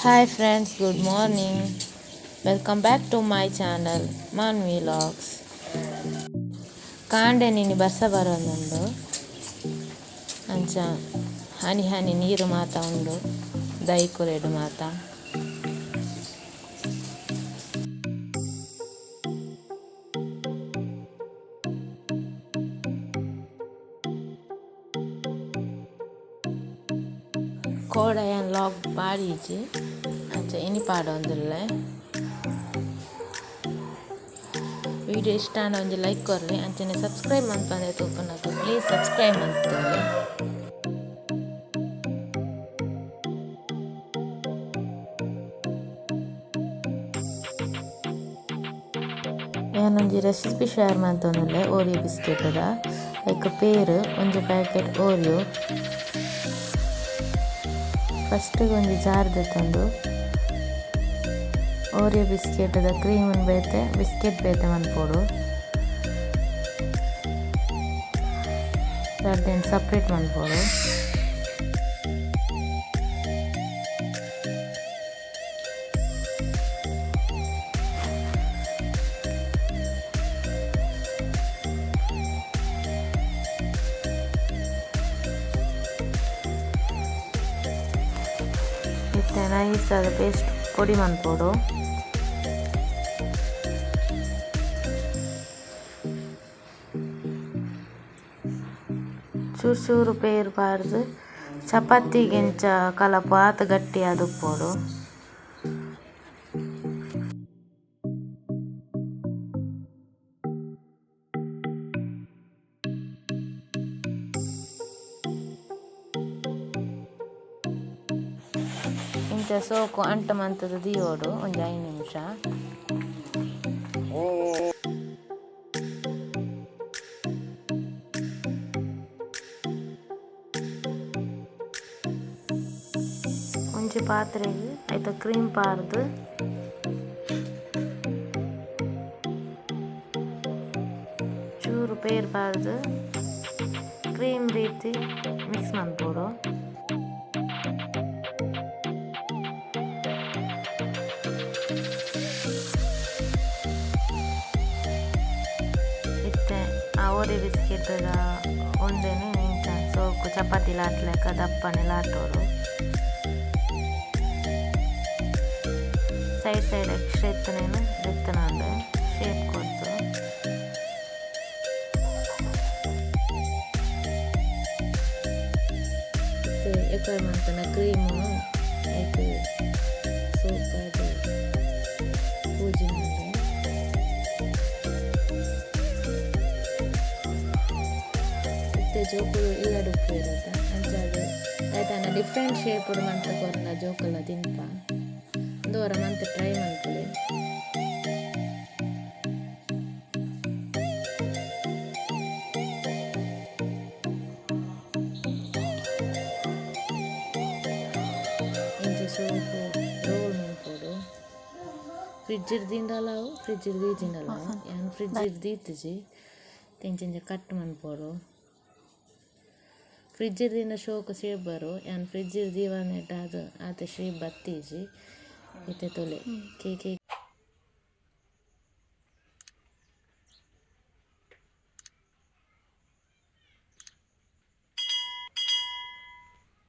Hi friends, good morning. Welcome back to my channel Manvi Vlogs. ಕಾಂಡೆ ನಿನ್ನೆ ಬರ್ಸ ಬರೋದುಂಡು ಅಂಚ ಹನಿ ಹನಿ ನೀರು ಮಾತ ಉಂಡು ದೈಕುಲೆಡು ಮಾತ. ಕೋಡಯನ್ ಲಾಗ್ ಪಾಡೀಜಿ ಅಂಚ ಇನಿ ಪಾಡೊಂದುಲ್ಲೆ. ವಿಡಿಯೋ ಇಷ್ಟ ಆಂಡ ಒಂಜಿ ಲೈಕ್ ಕೊರ್ಲೆ, ಅಂಚನೆ ಸಬ್ಸ್ಕ್ರೈಬ್ ಮನ್ಪಂದೆ ತೂಪುನಕುಲು ಪ್ಲೀಸ್ ಸಬ್ಸ್ಕ್ರೈಬ್ ಮನ್ಪುಲೆ. ಯಾನೊಂಜಿ ರೆಸಿಪಿ ಶೇರ್ ಮಂತೊಂದುಲ್ಲೆ ಓರಿಯೋ ಬಿಸ್ಕೆಟ್ ದ. ಐಕ್ ಪೇರ್, ಒಂಜಿ ಪ್ಯಾಕೆಟ್ ಓರಿಯೋ. ಫಸ್ಟ್ ಒಂಜಿ ಜಾರ್ ದೆತ್ತೊಂದು ಓರಿಯೋ ಬಿಸ್ಕೆಟ್ ದ ಕ್ರೀಮ್ ನ್ ಬೇತೆ ಬಿಸ್ಕೆಟ್ ಬೇತೆ ಮನ್ಪೊಡು. ರಡ್ಡೆನ್ ಸಪರೇಟ್ ಮನ್ಪೊಡು. ಇತ್ತೆ ನೈಸ್ ಆದ್ ಪೇಸ್ಟ್ ಪೊಡಿ ಮನ್ಪೊಡು. ಚೂರು ಚೂರು ಪೇರ್ ಪಾಡ್ದ್ ಚಪಾತಿಗ್ ಎಂಚ ಕಲಪು ಆತ್ ಗಟ್ಟಿ ಆದ್ ಉಪ್ಪೊಡು. ಇಂಚ ಸೋಕು ಅಂಟ್ ಮಂತುದು ದೀವೊಡು ಒಂಜಿ 5 ನಿಮಿಷ. ಒಂಜಿ ಪಾತ್ರೆಗ್ ಐತ ಕ್ರೀಮ್ ಪಾರ್ದ್ ಚೂರು ಪೇರ್ ಪಾರ್ದ್ ಕ್ರೀಮ್ ರೀತಿ ಮಿಕ್ಸ್ ಮನ್ಪೊಡು. ಇತ್ತೆ ಆ ಓರಿಯೋ ಬಿಸ್ಕೆಟ್ ದ ಉಂಡೆನ್ ಇಂಚ ಸೋಕು ಚಪಾತಿ ಲಾಟ್ಲೆಕ ದಪ್ಪನೆ ಲಾಟೊಡು. ಸೈಡ್ ಸೈಡ್ ಎಕ್ಸ್ಟ್ರಾ ಇತ್ತಿನೆನ್ ದೆತ್ತುನಂಡ್ ಶೇಪ್ ಕೊರ್ದು. ಇತ್ತೆ ಎಕರ್ ಮಂತಿನ ಕ್ರೀಮ್ ನು ಐಕ್ ಸೋಕಾದ್ ಪೂಜಿನಂಡ್. ಇತ್ತೆ ಜೋಕುಲು ಇಲ್ಲಡ್ ಉಪ್ಪುವೆರತ ಅಂಚಾದ್ ದಾದಾನ ಡಿಫರೆಂಟ್ ಶೇಪ್ ಡ್ ಮಂತ್ ಕೊರ್ಂಡ ಜೋಕುಲ್ಲ ತಿನ್ಪ. ಉಂದು ಒರ ಮಂತ್ ಟ್ರೈ ಮನ್ಪುಲೆ. ಇಂಚ ಸೋಕು ರೋಲ್ ಮನ್ಪೊಡು. ಫ್ರಿಡ್ಜ್ ಡ್ ದೀಂಡಲ ಆವು ಫ್ರಿಡ್ಜ್ ಡ್ ದೀಜಿಂಡಲ ಆವು. ಯಾನ್ ಫ್ರಿಡ್ಜ್ ಡ್ ದೀತಿಜಿ. ಇಂಚ ಇಂಚ ಕಟ್ ಮನ್ಪೊಡು. ಫ್ರಿಡ್ಜ್ ಡ್ ದೀಂಡ ಶೋಕು ಶೇಪ್ ಬರು. ಯಾನ್ ಫ್ರಿಡ್ಜ್ ಡ್ ದೀವಂದಿನೆಟ್ ಆತ್ ಶೇಪ್ ಬತ್ತಿಜಿ. ಇತ್ತೆ ತೂಲೆ ಕೇಕ್